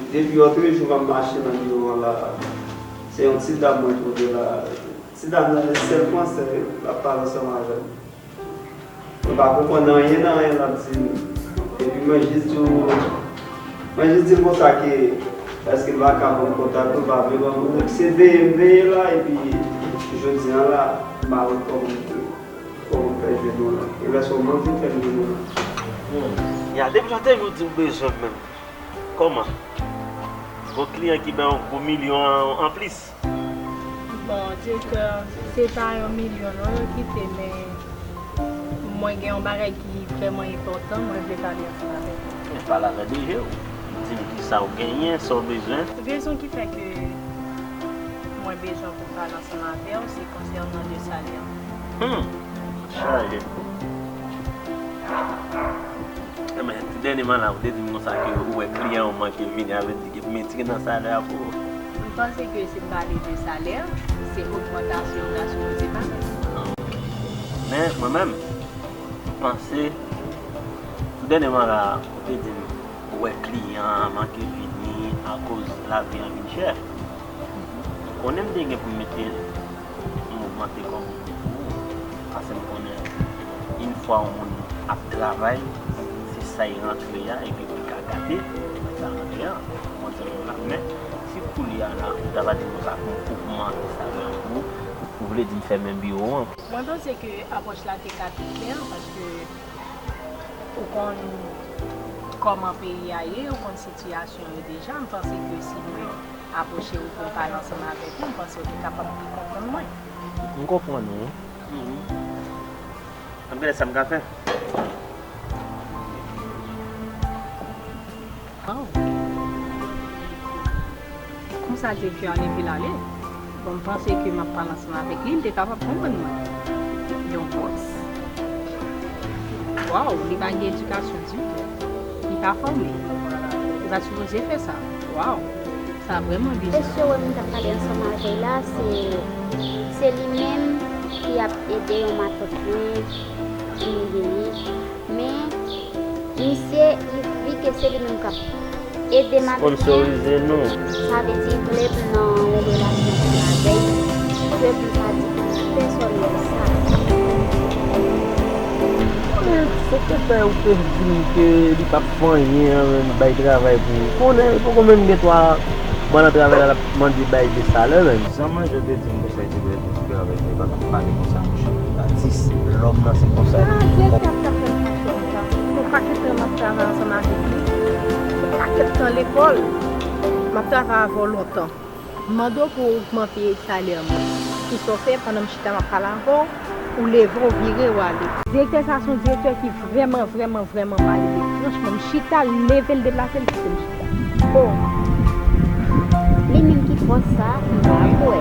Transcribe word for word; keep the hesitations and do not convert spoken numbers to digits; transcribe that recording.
Depi lòtrejou m ap mache nan biwo an la, se yon ti dam mwen twouve la. Ti dam nan se sèl fransè l ap pale ansanm avè m. Mwen pa konprann anyen nan anyen l ap di m. Epi mwen jis di w, mwen jis di l konsa ke èske l pa ka ban m kontak ou, l pa vle ban mwen. Se veye m veye la, epi jodi a la, m pa wè kòman m fè, kòman m fè jwenn ou la. E lè sa w mande fè m jwenn ou la. Hmm. Ya, depi lòtrejou w di w bezwen m menm. Kòman? Gon kliyan ki bay yon gwo milyon an, anplis? Bon, direktè, se pa yon milyon non yo kite, men mwen gen yon bagay ki vrèman enpòtan, mwen vle pale ansanm avèk ou. Men pale avè D G w. Di m kisa w genyen, sa w bezwen. Rezon ki fè ke mwen bezwen pou m pale ansanm avè w, se konsènan de salè. Hmm, chaje. Enben, dènyèman la, ou te di m konsa ke ou wè kliyan ou manke vini, sa vle di ke m retire nan salè a pou ou. M panse ke si m pale de salè, se ogmantasyon yo ta sipoze ba mwen. Men, mwen menm, m panse, dènyèman la, ou te di m ou wè kliyan an manke vini akoz lavi an vin chè. Ou konnen m te gen pou m mete m ogmante kòb ou pou ou. Paske m konnen, yon fwa yon moun ap travay, se sa y rantre a, epi pou l ka gade sa rantre a, ou konprann sa m di w la. Men, si kounye a la, ou ta va di m konsa pou m ogmante salè an pou ou, ou vle di m fèmen biwo an. Mwen panse ke apwòch la te ka pi klè, paske ou konn kòman peyi a ye, ou konn sitiyasyon yo deja. M panse ke si mwen apwoche ou pou m pale ansanm avèk ou, m panse ou te kapab pi konprann mwen. M konprann ou. Mhm. Ann gade sa m ka fè. Oh. Konsa direktè a leve l ale. Bon, m panse ke m ap pale ansanm avèk li, li te kapab konprann mwen. Yon bòs. Waw, li pa gen edikasyon ditou. Li pa fòme. Li pa t sipoze fè sa. Waw, sa vrèman bizar. Mesye wè m t ap pale ansanm avè l la, se, se li menm ki ap ede yon matant mwen vini, vini. Men, misye, li, li ke se li menm k ap ede matant mwen. Sponsorize nou. Sa vle di, vle m nan yon relasyon ansanm avè l, ke m pa di pèsòn sa. Konnen, se te fè ou te di m ke li p ap fè anyen an, menm bay travay pou ou. Konnen, li poko menm gen twa mwa nan travay la, l ap mande bay de salè menm. Jan manje te di m konsa, li te vle di travay, li pa t ap pale konsa, monchè. Atis, lòm nan se konsa. Ah, direktè ap fè m fache konsa. Yon pakèt tan m ap travay ansanm avèk li. Yon pakèt tan lekòl. M ap travay avè w lontan. M mande w pou w ogmante salè mwen. Kisa w fè pandan m chita m ap pale avè w, ou leve w vire w ale. Direktè sa se yon direktè ki vrèman, vrèman, vrèman malere. Franchman, m chita, l leve, l deplase, l kite m chita. Oh. Li menm ki bòs sa, m pa kwè.